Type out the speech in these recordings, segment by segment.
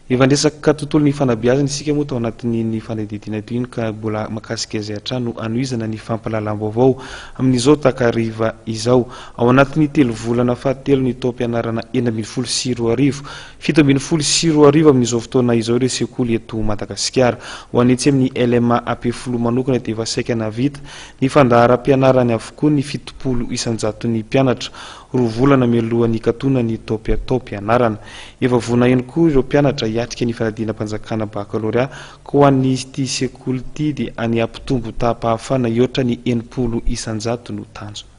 Efa niresaka tontolon'ny fanabeazana isika moa tao anatin'iny fanadihadiana iny ka mbola mahakasika izay hatrany no hanohizana ny fampahalalam-baovao amin'izao takariva izao. Ao anatin'ny telo volana fahatelo ny taom-pianarana 2016, 2017 amin'izao fotoana izao ireo sekoly eto Madagasikara. Ho an'ny etsy amin'ny LMA Ampefiloha manokana dia efa saika nahavita ny fandaharam-pianarany avokoa ny 70 isan-jaton'ny mpianatra. Roa volana mialohan'ny hikatonan'ny taom-pianarana. Efa vonona ihany koa ireo mpianatra hiatrika ny fanadinam-panjakana bakalorea ka ho an'ity sekoly ity dia ny hampitombo taham-pahafahana hihoatra ny 60% no tanjona.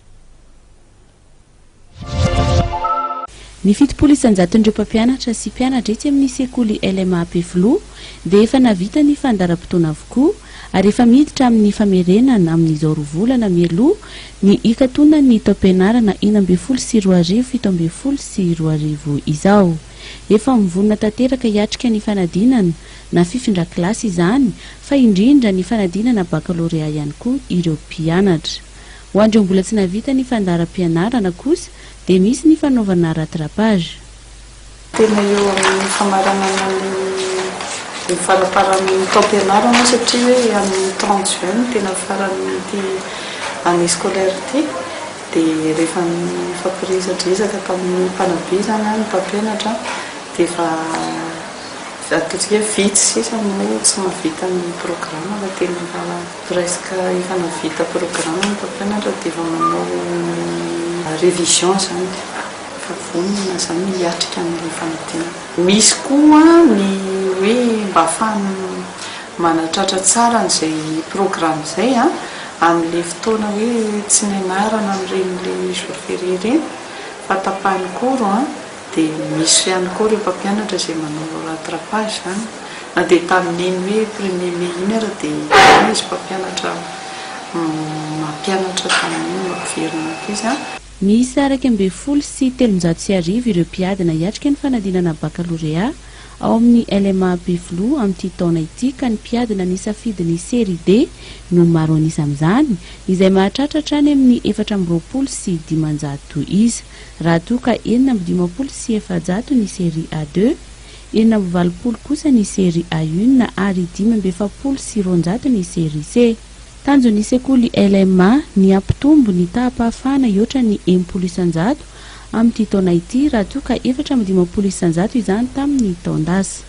Ny 70 isan-jaton'ireo mpampianatra sy mpianatra etsy amin'ny sekoly LMA Ampefiloha dia efa nahavita ny fandaharam-potoana avokoa ary efa miditra amin'ny famerenana amin'izao roa volana mialoha ny hikatonan'ny taom-pianarana 2016 2017 izao. Efa mivonona tanteraka hiatrika ny fanadinana na fifindran-kilasy izany fa indrindra ny fanadinana bakalorea ihany koa ireo mpianatra. Ho an'ireo mbola tsy nahavita ny fandaharam-pianarana kosa dia misy ny fanaovana rattrapage. Tena eo amin'ny famaranana ny faramparan'ny taom-pianarana satria hoe amin'ny 30 juin no tena faran'ity année scolaire ity dia rehefa nifampiresadresaka tamin'ny mpanabe izany ny mpampianatra dia efa ataontsika hoe vitsy sisa no tsy mahavita ny programme fa tena efa presque efa nahavita programme ny mpampianatra dia efa manao révision izany. Efa vonona izany hiatrika an'ilay fanadinana. Misy koa ny hoe mba ahafahany manatratra tsara an'izay programme izay amin'ilay fotoana hoe tsy nianarana amin'ireny ilay jour férié ireny fa tapahan'ny cours dia misy ihany koa ireo mpampianatra izay manao rattrapage izany. Na dia tamin'iny hoe premier mai iny ara dia ihany izy mpampianatra mampianatra tamin'iny mampiverina ankizy. Miisa 1311 ireo mpiadina hiatrika ny fanadinana bakalorea ao amin'ny LMA Ampefiloha amin'ity taona ity ka ny mpiadina nisafidy ny série D no maro an'isa amin'izany izay mahatratra hatrany amin'ny 524 isa raha toa ka 456 ny série A2, 86 kosa ny série A1 ary 245 ny série C. Tanjon'ny sekoly LMA ny hampitombo ny taham-pahafahana hihoatra ny 60% amin'ity taona ity raha toa ka 54% izany tamin'ny taon-dasa.